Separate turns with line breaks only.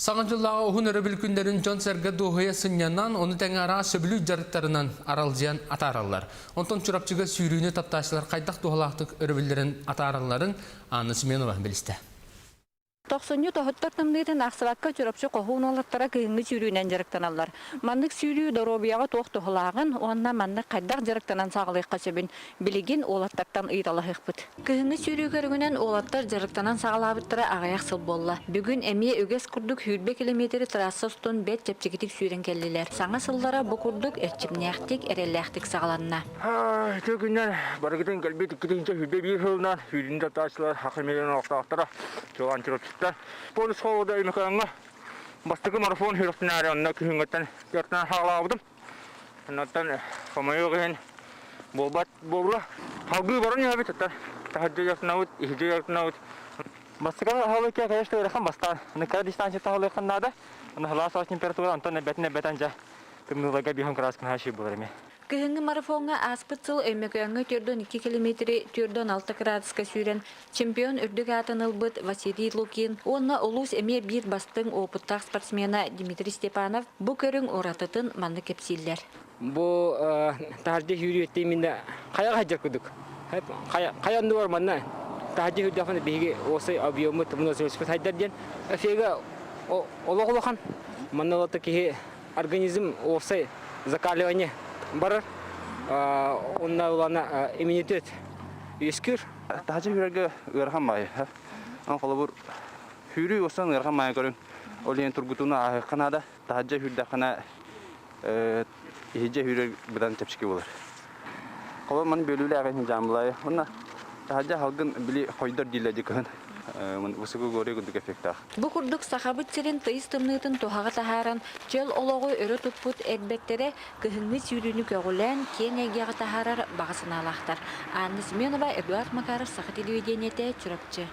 Саҥа дьыллааҕы уһун өрөбүл күннэрин дьон-сэргэ дуоһуйа сынньанан, ону тэҥэ араас сөбүлүүр дьарыктарынан аралдьыйан атаараллар. Онтон Чурапчыга сүүрүүнү таптааччылар хайдах туһалаахтык өрөбүллэрин атааралларын Анна Семенова билистэ.
Тохсунньу тоһуттар тымныытын аахсыбакка Чурапчы хоһуун уолаттара кыһыҥҥы сүүрүүнэн дьарыктаналлар. Маннык сүүрүү доруобуйаҕа туох туһалааҕын уонна маннык хайдах дьарыктанан саҕалыахха сөбүн билигин уолаттартан ыйыталаһыахпыт. Кыһыҥҥы сүүрүү көрүҥүнэн уолаттар дьарыктанан саҕалаабыттара аҕыйах сыл буолла. Бүгүн эмиэ үгэс курдук сүүрбэ килэмиэтири трасса устун бэрт чэпчэкитик сүүрэн кэллилэр. Саҥа сыллара бу курдук эрчимнээхтик, эрэллээхтик саҕаланна.
Үтүө күннэр барыгытын кэлбит 221 сылынан сүүрүүнү таптааччылар Саха миллион олохтоохторо Чулан Чурапчыттан полис холода Өймөкөөҥҥө бастакы марафон сүрэхтэнээри онно күһүҥҥүттэн дьарыктанан саҕалаабытым. Оннуттан хомойуох иһин буолбат буолла. Салгыы баран иһэбит, оттон таһырдьа дьарыктанабыт, иһирдьэ дьарыктанабыт. Бастакы аһылыкка, конечно, ыарахан бастаан. Кыра дистанцияттан аһылыаххын наада. Аны сылаас саас температура, онтон эбэтин-эбэтэн дьэ тымныыларга биһон кырааскын хаачый буолар эмиэ.
Кыһыҥҥы марафоҥҥа ааспыт сыл Өймөкөөҥҥө 42 километры 46 кыраадыска сүүрэн чемпион үрдүк аатын ылбыт Василий Лукин уонна улуус эмиэ биир бастыҥ уопуттаах спортсмена Дмитрий Степанов бу көрүҥ уратытын маннык кэпсииллэр.
Бу таһырдьа сүүрүү именно хайаҕа сылдьар курдук. Хайа оннугар манна таһырдьа сүүрдэхпинэ биһиги уопсай объеммут выносливостьпыт хайдар диэн эфига олох улахан. Манна олото киһи организм уопсай закаливание барар. Онно улаана иммунитет үөскүүр.
Таһырдьа сүүрэргэ ыарахан баайы. Онон холобур, сүүрүү уостан ыарахан баайы көрүҥ. Ол иһин тургутууну ааһыахха наада. Таһырдьа сүүрдэххинэ, иһирдьэ сүүрэр быдан чэпчэки буолар. Холобур, маны бүөлүүлээх иһин дьаамылайы. Уонна таһырдьа салгын били хойдор дииллэр дии кыһын. Высокогорье курдук эффектаах.
Бу курдук Сахабыт сирин тыйыс тымныытын туһаҕа таһааран, чөл олоҕу өрө туппут эрбэттэрэ кыһыҥҥы сүүрүүнү көҕүлээн, киэҥ эйгэҕэ таһаарар баҕа санаалаахтар. Анна Семенова, Эдуард Макаров, Саха телевидениетэ, Чурапчы.